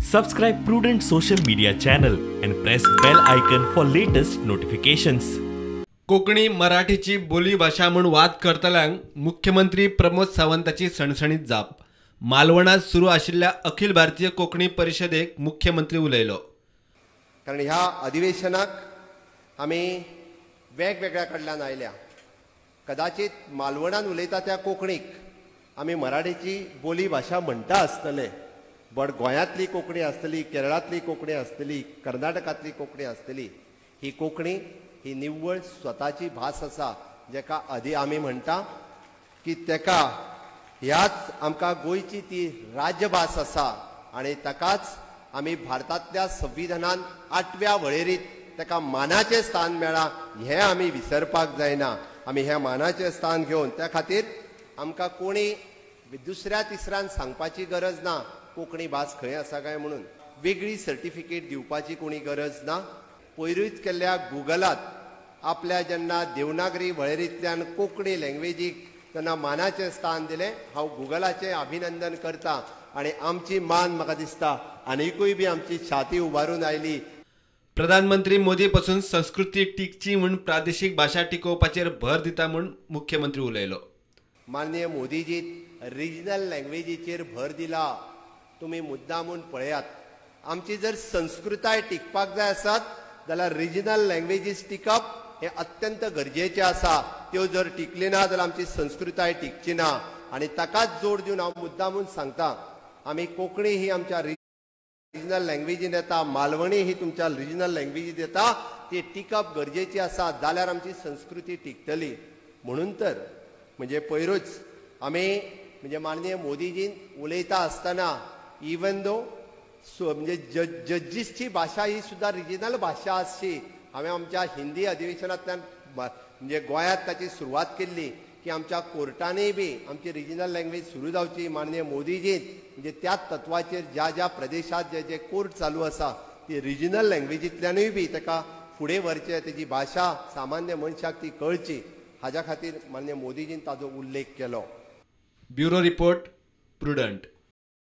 Subscribe Prudent social media channel and press bell icon for latest notifications. Konkani मराठीची बोली भाशा म्हूण वाद करतल्यांक मुख्यमंत्री प्रमोद सावंताची सणसणीत जाप. मालवणात सुरू आशिल्ल्या अखिल भारतीय कोंकणी परिशदेक मुख्यमंत्री उलयलो. कारण ह्या अधिवेशनाक आमी वेगवेगळ्या कडल्यान आयल्या. कदाचित मालवणान उलयता त्या कोंकणीक आमी मराठीची बोली भाशा म्हणटा आसतले, बट गोंयांतली कोंकणी आसतली, केरळांतली कोंकणी आसतली, कर्नाटकांतली कोंकणी आसतली, ही कोंकणी ही निव्वळ स्वताची भास आसा, जेका आदी आमी म्हणटा की तेका ह्याच आमकां गोंयची ती राज्यभास आसा आनी ताकाच आमी भारतांतल्या संविधानान 8व्या वळेरींत ताका मानाचें स्थान मेळ्ळां, हें आमी विसरपाक जायना. आमी हें मानाचें स्थान घेवन त्या खातीर आमकां कोणी दुसऱ्या तिसऱ्यान सांगपाची गरज ना कोंकणी भास खंय आसा काय म्हणून. वेगळी सर्टिफिकेट दिवपाची कोणी गरज ना. पयरूच केल्ल्या गुगलात आपल्या जेन्ना देवनागरी वळेरींतल्यान कोंकणी लँग्वेजीक जेन्ना मानाचें स्थान दिलें, हांव गुगलाचें अभिनंदन करता आनी आमची मान म्हाका दिसता आनिकूय बी आमची छाती उबारून आयली. प्रधानमंत्री मोदी पासून संस्कृती टिकची म्हूण प्रादेशीक भाशा टिकोवपाचेर भर दिता म्हूण मुख्यमंत्री उलयलो. माननीय मोदीजी रिजनल लँग्वेजीचेर भर दिला. तुमी मुद्दामून पळयात, आमची जर संस्कृताय टिकपाक जाय आसत जाल्यार रिजनल लँग्वेजीस टिकप हें अत्यंत गरजेचें आसा. त्यो जर टिकली ना जाल्यार आमची संस्कृताय टिकची ना. आनी ताकाच जोड दिवन हांव मुद्दामून सांगता, आमी कोंकणी ही आमच्या रिजनल लँग्वेजीन येता, मालवणी ही तुमच्या रिजनल लँग्वेजीन येता, ती टिकप गरजेची आसा, जाल्यार आमची संस्कृती टिकतली. म्हणून तर म्हणजे पयरूच आमी म्हणजे माननीय मोदीजीन उलयता आसतना इवन दो म्हणजे जज्जीसची भाशा ही सुद्दां रिजनल भाशा आसची, हांवें आमच्या हिंदी अधिवेशनांतल्यान म्हणजे गोंयांत ताची सुरवात केल्ली की आमच्या कोर्टानूय बी आमची रिजनल लँग्वेज सुरू जावची. माननीय मोदीजीन म्हणजे त्याच तत्वाचेर ज्या ज्या प्रदेशांत जे जे कोर्ट चालू आसा ती रिजनल लँग्वेजींतल्यानूय बी ताका फुडें व्हरचें, तेजी भाशा सामान्य मनशाक ती कळची, हाज्या खातीर माननीय मोदीजीन ताजो उल्लेख केलो. Bureau report, Prudent.